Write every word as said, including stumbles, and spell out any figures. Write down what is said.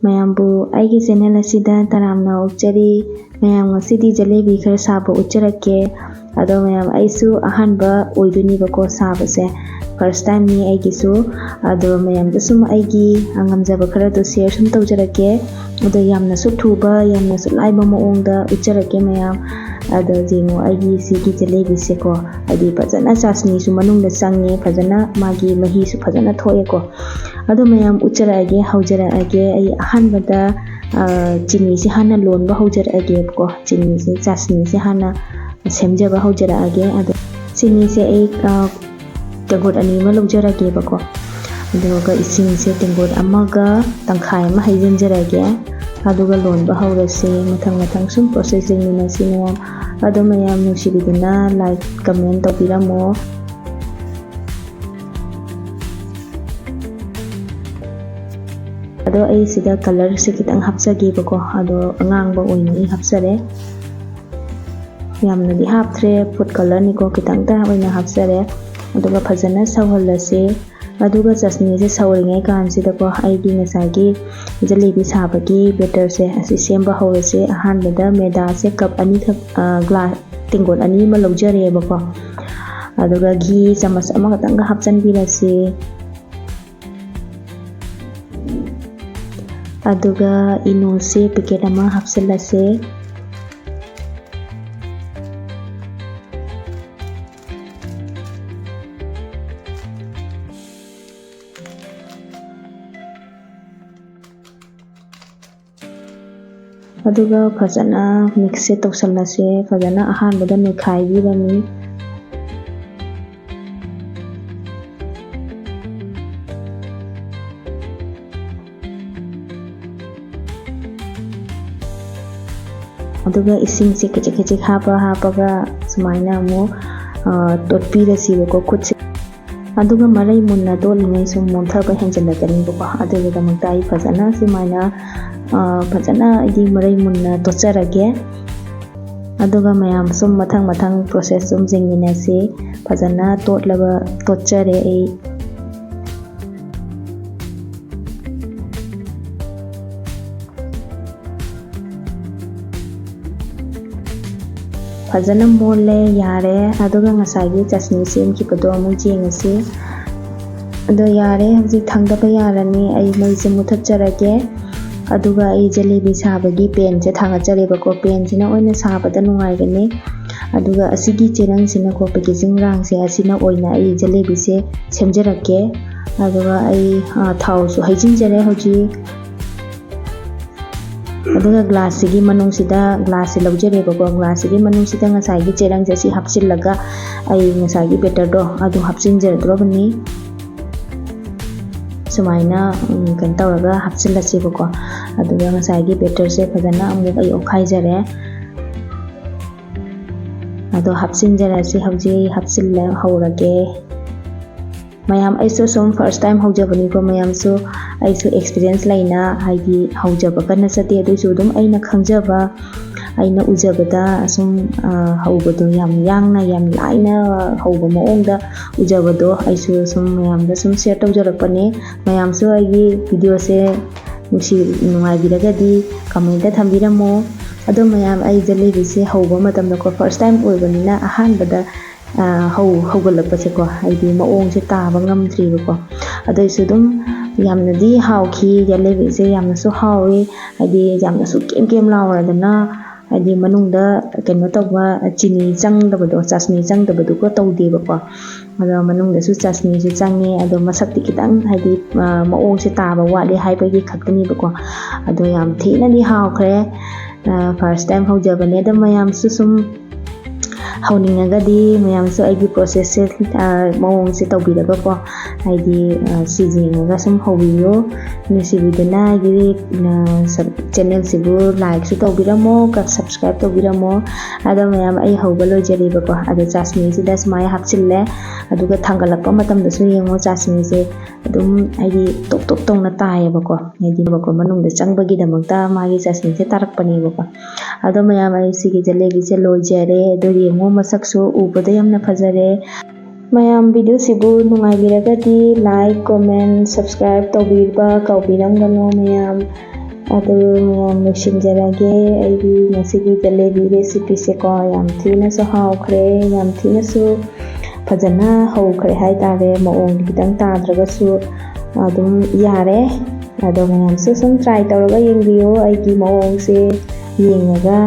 ꯃꯌꯥꯝꯕꯨ ꯑꯩꯒꯤ ꯆꯦꯅꯦꯜ ꯑꯁꯤꯗ ꯇꯔꯥꯝꯅ ꯑꯣꯛꯆꯔꯤ꯫ ꯃꯌꯥꯝ, ꯉꯁꯤꯗꯤ ꯖꯦꯂꯦꯕꯤ ꯈꯔ ꯁꯥꯕ ꯎꯠꯆꯔꯛꯀꯦ꯫ ꯑꯗꯣ ꯃꯌꯥꯝ, ꯑꯩꯁꯨ ꯑꯍꯥꯟꯕ ꯑꯣꯏꯗꯣꯏꯅꯤꯕꯀꯣ ꯁꯥꯕꯁꯦ, ꯐꯥꯔꯁ ꯇꯥꯏꯝꯅꯤ ꯑꯩꯒꯤꯁꯨ꯫ ꯑꯗꯣ ꯃꯌꯥꯝꯗ ꯁꯨꯝ ꯑꯩꯒꯤ ꯉꯝꯖꯕ ꯈꯔꯗꯣ ꯁꯤꯌꯔ ꯁꯨꯝ ꯇꯧꯖꯔꯛꯀꯦ꯫ ꯑꯗꯣ ꯌꯥꯝꯅꯁꯨ ꯊꯨꯕ, ꯌꯥꯝꯅꯁꯨ ꯂꯥꯏꯕ ꯃꯑꯣꯡꯗ ꯎꯠꯆꯔꯛꯀꯦ ꯃꯌꯥꯝ꯫ ꯑꯗꯣ ꯌꯦꯡꯉꯣ, ꯑꯩꯒꯤ ꯁꯤꯒꯤ ꯖꯦꯂꯦꯕꯤꯁꯦꯀꯣ, ꯍꯥꯏꯗꯤ ꯐꯖꯅ ꯆꯥꯁꯅꯤꯁꯨ ꯃꯅꯨꯡꯗ ꯆꯪꯉꯦ, ꯐꯖꯅ ꯃꯥꯒꯤ ꯃꯍꯤꯁꯨ ꯐꯖꯅ ꯊꯣꯛꯑꯦꯀꯣ꯫ ꯑꯗꯣ ꯃꯌꯥꯝ, ꯎꯠꯆꯔꯛꯑꯒꯦ, ꯍꯧꯖꯔꯛꯑꯒꯦ꯫ ꯑꯩ ꯑꯍꯥꯟꯕꯗ, ꯑ, ꯆꯤꯅꯤꯁꯦ ꯍꯥꯟꯅ ꯂꯣꯟꯕ ꯍꯧꯖꯔꯛꯑꯒꯦꯕꯀꯣ꯫ ꯆꯤꯅꯤꯁꯦ, ꯆꯥꯁꯅꯤꯁꯦ ꯍꯥꯟꯅ ꯁꯦꯝꯖꯕ ꯍꯧꯖꯔꯛꯑꯒꯦ꯫ ꯑꯗꯣ ꯆꯤꯅꯤꯁꯦ ꯑꯩ, ꯑ, ꯇꯦꯡꯀꯣꯠ ꯑꯅꯤ ꯑꯃ ꯂꯧꯖꯔꯒꯦꯕꯀꯣ꯫ ꯑꯗꯨꯒ ꯏꯁꯤꯡꯁꯦ ꯇꯦꯡꯀꯣꯠ ꯑꯃꯒ ꯇꯪꯈꯥꯏ ꯑꯃ ꯍꯩꯖꯤꯟꯖꯔꯒꯦ꯫ ꯑꯗꯨꯒ ꯂꯣꯟꯕ ꯍꯧꯔꯁꯦ꯫ ꯃꯊꯪ ꯃꯊꯪ ꯁꯨꯝ ꯄ꯭ꯔꯣꯁꯦꯁ ꯌꯦꯡꯃꯤꯟꯅꯁꯤ ꯃꯌꯥꯝ꯫ ꯑꯗꯣ ꯃꯌꯥꯝ ꯅꯨꯡꯁꯤꯕꯤꯗꯨꯅ ꯂꯥꯏꯛ, ꯀꯃꯦꯟ ꯇꯧꯕꯤꯔꯝꯃꯣ꯫ ꯑꯗꯣ ꯑꯩ ꯁꯤꯗ ꯀꯂꯔꯁꯦ ꯈꯤꯇꯪ ꯍꯥꯞꯆꯒꯦꯕꯀꯣ꯫ ꯑꯗꯣ ꯑꯉꯥꯡꯕ ꯑꯣꯏꯅ ꯑꯩ ꯍꯥꯞꯆꯔꯦ꯫ ꯌꯥꯝꯅꯗꯤ ꯍꯥꯞꯇ꯭ꯔꯦ, ꯐꯨꯗ ꯀꯂꯔꯅꯤꯀꯣ, ꯈꯤꯇꯪꯇ ꯑꯣꯏꯅ ꯍꯥꯞꯆꯔꯦ꯫ ꯑꯗꯨꯒ ꯐꯖꯅ ꯁꯧꯍꯜꯂꯁꯦ꯫ ꯑꯗꯨꯒ ꯆꯠꯅꯤꯁꯦ ꯁꯧꯔꯤꯉꯩ ꯀꯥꯟꯁꯤꯗꯀꯣ, ꯑꯩꯒꯤ ꯉꯁꯥꯏꯒꯤ ꯖꯦꯂꯦꯕꯤ ꯁꯥꯕꯒꯤ ꯕꯦꯇꯔꯁꯦ ꯑꯁꯤ ꯁꯦꯝꯕ ꯍꯧꯔꯁꯦ꯫ ꯑꯍꯥꯟꯕꯗ ꯃꯦꯗꯥꯁꯦ ꯀꯞ ꯑꯅꯤꯈꯛ, ꯑ, ꯒ꯭ꯂꯥꯁ, ꯇꯦꯡꯀꯣꯠ ꯑꯅꯤ ꯑꯃ ꯂꯧꯖꯔꯦꯕꯀꯣ꯫ ꯑꯗꯨꯒ ꯘꯤ ꯆꯥꯃꯁ ꯑꯃꯈꯛꯇꯪꯒ ꯍꯥꯞꯆꯤꯟꯕꯤꯔꯁꯤ꯫ ꯑꯗꯨꯒ ꯏꯅꯣꯁꯦ ꯄꯦꯀꯦꯠ ꯑꯃ ꯍꯥꯞꯆꯤꯜꯂꯁꯦ꯫ ꯑꯗꯨꯒ ꯐꯖꯅ ꯃꯤꯛꯁꯁꯦ ꯇꯧꯁꯜꯂꯁꯦ꯫ ꯐꯖꯅ ꯑꯍꯥꯟꯕꯗ ꯅꯣꯏꯈꯥꯏꯕꯤꯔꯅꯤ꯫ ꯑꯗꯨꯒ ꯏꯁꯤꯡꯁꯦ ꯈꯖꯤꯛ ꯈꯖꯤꯛ ꯍꯥꯞꯄ ꯍꯥꯞꯄꯒ ꯁꯨꯃꯥꯏꯅ ꯑꯃꯨꯛ, ꯑ, ꯇꯣꯠꯄꯤꯔꯁꯤꯕꯀꯣ ꯈꯨꯠꯁꯦ꯫ ꯑꯗꯨꯒ ꯃꯔꯩ ꯃꯨꯟꯅ ꯇꯣꯠꯂꯤꯉꯩ ꯁꯨꯝ ꯃꯣꯟꯊꯕ ꯍꯦꯟꯖꯜꯂꯛꯀꯅꯤꯕꯀꯣ꯫ ꯑꯗꯨꯒꯤꯗꯃꯛꯇ ꯑꯩ ꯐꯖꯅ ꯁꯨꯃꯥꯏꯅ, ꯑ, ꯐꯖꯅ ꯑꯩꯗꯤ ꯃꯔꯩ ꯃꯨꯟꯅ ꯇꯣꯠꯆꯔꯒꯦ꯫ ꯑꯗꯨꯒ ꯃꯌꯥꯝ ꯁꯨꯝ ꯃꯊꯪ ꯃꯊꯪ ꯄ꯭ꯔꯣꯁꯦꯁ ꯁꯨꯝ ꯌꯦꯡꯃꯤꯟꯅꯁꯤ꯫ ꯐꯖꯅ ꯇꯣꯠꯂꯕ, ꯇꯣꯠꯆꯔꯦ ꯑꯩ꯫ ꯐꯖꯅ ꯃꯣꯜꯂꯦ, ꯌꯥꯔꯦ꯫ ꯑꯗꯨꯒ ꯉꯁꯥꯏꯒꯤ ꯆꯠꯅꯤ ꯁꯦꯝꯈꯤꯕꯗꯣ ꯑꯃꯨꯛ ꯌꯦꯡꯉꯁꯤ꯫ ꯑꯗꯣ ꯌꯥꯔꯦ, ꯍꯧꯖꯤꯛ ꯊꯥꯡꯗꯕ ꯌꯥꯔꯅꯤ꯫ ꯑꯩ ꯃꯩꯁꯦ ꯃꯨꯊꯠꯆꯔꯒꯦ꯫ ꯑꯗꯨꯒ ꯑꯩ ꯖꯦꯂꯦꯕꯤ ꯁꯥꯕꯒꯤ ꯄꯦꯟꯁꯦ ꯊꯥꯡꯒꯠꯆꯔꯦꯕꯀꯣ꯫ ꯄꯦꯟꯁꯤꯅ ꯑꯣꯏꯅ ꯁꯥꯕꯗ ꯅꯨꯡꯉꯥꯏꯒꯅꯤ꯫ ꯑꯗꯨꯒ ꯑꯁꯤꯒꯤ ꯆꯦꯔꯪꯁꯤꯅꯀꯣ, ꯄꯦꯀꯦꯖꯤꯡ ꯔꯥꯡꯁꯦ, ꯑꯁꯤꯅ ꯑꯣꯏꯅ ꯑꯩ ꯖꯦꯂꯦꯕꯤꯁꯦ ꯁꯦꯝꯖꯔꯛꯀꯦ꯫ ꯑꯗꯨꯒ ꯑꯩ, ꯑ, ꯊꯥꯎꯁꯨ ꯍꯩꯖꯤꯟꯖꯔꯦ ꯍꯧꯖꯤꯛ꯫ ꯑꯗꯨꯒ ꯒ꯭ꯂꯥꯁꯁꯤꯒꯤ ꯃꯅꯨꯡꯁꯤꯗ, ꯒ꯭ꯂꯥꯁꯁꯦ ꯂꯧꯖꯔꯦꯕꯀꯣ꯫ ꯒ꯭ꯂꯥꯁꯁꯤꯒꯤ ꯃꯅꯨꯡꯁꯤꯗ ꯉꯁꯥꯏꯒꯤ ꯆꯦꯔꯪꯁꯦ ꯑꯁꯤ ꯍꯥꯞꯆꯤꯜꯂꯒ ꯑꯩ ꯉꯁꯥꯏꯒꯤ ꯕꯦꯇꯔꯗꯣ ꯑꯗꯨ ꯍꯥꯞꯆꯤꯟꯖꯗ꯭ꯔꯣꯕꯅꯤ꯫ ꯁꯨꯃꯥꯏꯅ, ꯎꯝ, ꯀꯩꯅꯣ ꯇꯧꯔꯒ ꯍꯥꯞꯆꯤꯜꯂꯁꯦꯕꯀꯣ꯫ ꯑꯗꯨꯒ ꯉꯁꯥꯏꯒꯤ ꯕꯦꯇꯔꯁꯦ ꯐꯖꯅ ꯑꯃꯨꯛ ꯑꯩ ꯑꯣꯠꯈꯥꯏꯖꯔꯦ꯫ ꯑꯗꯣ ꯍꯥꯞꯆꯤꯟꯖꯔꯁꯤ꯫ ꯍꯧꯖꯤꯛ ꯑꯩ ꯍꯥꯞꯆꯤꯜꯂ ꯍꯧꯔꯒꯦ꯫ ꯃꯌꯥꯝ, ꯑꯩꯁꯨ ꯁꯨꯝ first time ꯍꯧꯖꯕꯅꯤꯀꯣ꯫ ꯃꯌꯥꯝꯁꯨ, ꯑꯩꯁꯨ experience ꯂꯩꯅ, ꯍꯥꯏꯗꯤ ꯍꯧꯖꯕꯒ ꯅꯠꯆꯗꯦ, ꯑꯗꯨꯏꯁꯨ ꯑꯗꯨꯝ ꯑꯩꯅ ꯈꯪꯖꯕ, ꯑꯩꯅ ꯎꯖꯕꯗ ꯑꯁꯨꯝ, ꯑ, ꯍꯧꯕꯗꯣ ꯌꯥꯝ ꯌꯥꯡꯅ, ꯌꯥꯝ ꯂꯥꯏꯅ ꯍꯧꯕ ꯃꯑꯣꯡꯗ ꯎꯖꯕꯗꯣ ꯑꯩꯁꯨ ꯁꯨꯝ ꯃꯌꯥꯝꯗ ꯁꯨꯝ share ꯇꯧꯖꯔꯛꯄꯅꯦ꯫ ꯃꯌꯥꯝꯁꯨ ꯑꯩꯒꯤ videoꯁꯦ ꯅꯨꯡꯁꯤ ꯅꯨꯡꯉꯥꯏꯕꯤꯔꯒꯗꯤ commentꯇ ꯊꯝꯕꯤꯔꯝꯃꯣ꯫ ꯑꯗꯣ ꯃꯌꯥꯝ, ꯑꯩ ꯖꯦꯂꯦꯕꯤꯁꯦ ꯍꯧꯕ ꯃꯇꯝꯗꯀꯣ, first time ꯑꯣꯏꯕꯅꯤꯅ ꯑꯍꯥꯟꯕꯗ, ꯑ, ꯍꯧ-, ꯍꯧꯒꯠꯂꯛꯄꯁꯦꯀꯣ, ꯍꯥꯏꯗꯤ ꯃꯑꯣꯡꯁꯦ ꯇꯥꯕ ꯉꯝꯗ꯭ꯔꯤꯕꯀꯣ꯫ ꯑꯗꯨꯏꯁꯨ ꯑꯗꯨꯝ ꯌꯥꯝꯅꯗꯤ ꯍꯥꯎꯈꯤ ꯖꯦꯂꯦꯕꯤꯁꯦ, ꯌꯥꯝꯅꯁꯨ ꯍꯥꯎꯋꯤ꯫ ꯍꯥꯏꯗꯤ ꯌꯥꯝꯅꯁꯨ ꯀꯦꯝ ꯀꯦꯝ ꯂꯥꯎꯔꯗꯅ, ꯍꯥꯏꯗꯤ ꯃꯅꯨꯡꯗ ꯀꯩꯅꯣ ꯇꯧꯕ, ꯆꯤꯅꯤ ꯆꯪꯗꯕꯗꯣ, ꯆꯥꯁꯅꯤ ꯆꯪꯗꯕꯗꯨꯒ ꯇꯧꯗꯦꯕꯀꯣ꯫ ꯑꯗꯣ ꯃꯅꯨꯡꯗꯁꯨ ꯆꯥꯁꯅꯤꯁꯨ ꯆꯪꯉꯦ꯫ ꯑꯗꯣ ꯃꯁꯛꯇꯤ ꯈꯤꯇꯪ, ꯍꯥꯏꯗꯤ, ꯑ, ꯃꯑꯣꯡꯁꯦ ꯇꯥꯕ ꯋꯥꯠꯂꯦ ꯍꯥꯏꯕꯒꯤ ꯈꯛꯇꯅꯦꯕꯀꯣ꯫ ꯑꯗꯣ ꯌꯥꯝ ꯊꯤꯅꯗꯤ ꯍꯥꯎꯈ꯭ꯔꯦ꯫ ꯑ, first time ꯍꯧꯖꯕꯅꯦ꯫ ꯑꯗꯣ ꯃꯌꯥꯝꯁꯨ ꯁꯨꯝ ꯍꯧꯅꯤꯡꯉꯒꯗꯤ ꯃꯌꯥꯝꯁꯨ ꯑꯩꯒꯤ processꯁꯦ, ꯑ, ꯃꯑꯣꯡꯁꯦ ꯇꯧꯕꯤꯔꯒꯀꯣ, ꯍꯥꯏꯗꯤ, ꯑ, ꯁꯤ ꯌꯦꯡꯉꯒ ꯁꯨꯝ ꯍꯧꯕꯤꯌꯨ꯫ ꯅꯨꯡꯁꯤꯕꯤꯗꯨꯅ ꯑꯩꯒꯤ, ꯑ, sub-, channelꯁꯤꯕꯨ likeꯁꯨ ꯇꯧꯕꯤꯔꯝꯃꯣ, ꯀ-, subscribe ꯇꯧꯕꯤꯔꯝꯃꯣ꯫ ꯑꯗꯣ ꯃꯌꯥꯝ, ꯑꯩ ꯍꯧꯕ ꯂꯣꯏꯖꯔꯦꯕꯀꯣ꯫ ꯑꯗꯣ ꯆꯥꯁꯅꯤꯁꯤꯗ ꯁꯨꯃꯥꯏꯅ ꯍꯥꯞꯆꯤꯜꯂꯦ꯫ ꯑꯗꯨꯒ ꯊꯥꯡꯒꯠꯂꯛꯄ ꯃꯇꯝꯗꯁꯨ ꯌꯦꯡꯉꯣ, ꯆꯥꯁꯅꯤꯁꯦ ꯑꯗꯨꯝ ꯍꯥꯏꯗꯤ ꯇꯣꯞ ꯇꯣꯞ ꯇꯧꯅ ꯇꯥꯏꯌꯦꯕꯀꯣ, ꯍꯥꯏꯗꯤ ꯕꯀꯣ ꯃꯅꯨꯡꯗ ꯆꯪꯕꯒꯤꯗꯃꯛꯇ ꯃꯥꯒꯤ ꯆꯥꯁꯅꯤꯁꯦ ꯇꯥꯔꯛꯄꯅꯦꯕꯀꯣ꯫ ꯑꯗꯣ ꯃꯌꯥꯝ, ꯑꯩ ꯁꯤꯒꯤ ꯖꯦꯂꯦꯕꯤꯁꯦ ꯂꯣꯏꯖꯔꯦ꯫ ꯑꯗꯣ ꯌꯦꯡꯉꯣ, ꯃꯁꯛꯁꯨ ꯎꯕꯗ ꯌꯥꯝꯅ ꯐꯖꯔꯦ꯫ ꯃꯌꯥꯝ, videoꯁꯤꯕꯨ ꯅꯨꯡꯉꯥꯏꯕꯤꯔꯒꯗꯤ like, comment, subscribe ꯇꯧꯕꯤꯕ ꯀꯥꯎꯕꯤꯔꯝꯒꯅꯨ ꯃꯌꯥꯝ꯫ ꯑꯗꯨ ꯃꯌꯥꯝ ꯂꯣꯏꯁꯤꯟꯖꯔꯒꯦ ꯑꯩꯒꯤ ꯉꯁꯤꯒꯤ ꯖꯂꯦꯕꯤ recipeꯁꯦꯀꯣ꯫ ꯌꯥꯝ ꯊꯤꯅꯁꯨ ꯍꯥꯎꯈ꯭ꯔꯦ, ꯌꯥꯝ ꯊꯤꯅꯁꯨ ꯐꯖꯅ ꯍꯧꯈ꯭ꯔꯦ ꯍꯥꯏꯇꯥꯔꯦ꯫ ꯃꯑꯣꯡꯗꯤ ꯈꯤꯇꯪ ꯇꯥꯗ꯭ꯔꯒꯁꯨ ꯑꯗꯨꯝ ꯌꯥꯔꯦ꯫ ꯑꯗꯣ ꯃꯌꯥꯝꯁꯨ ꯁꯨꯝ try ꯇꯧꯔꯒ ꯌꯦꯡꯕꯤꯌꯨ꯫ ꯑꯩꯒꯤ ꯃꯑꯣꯡꯁꯦ ꯌꯦꯡꯉꯒ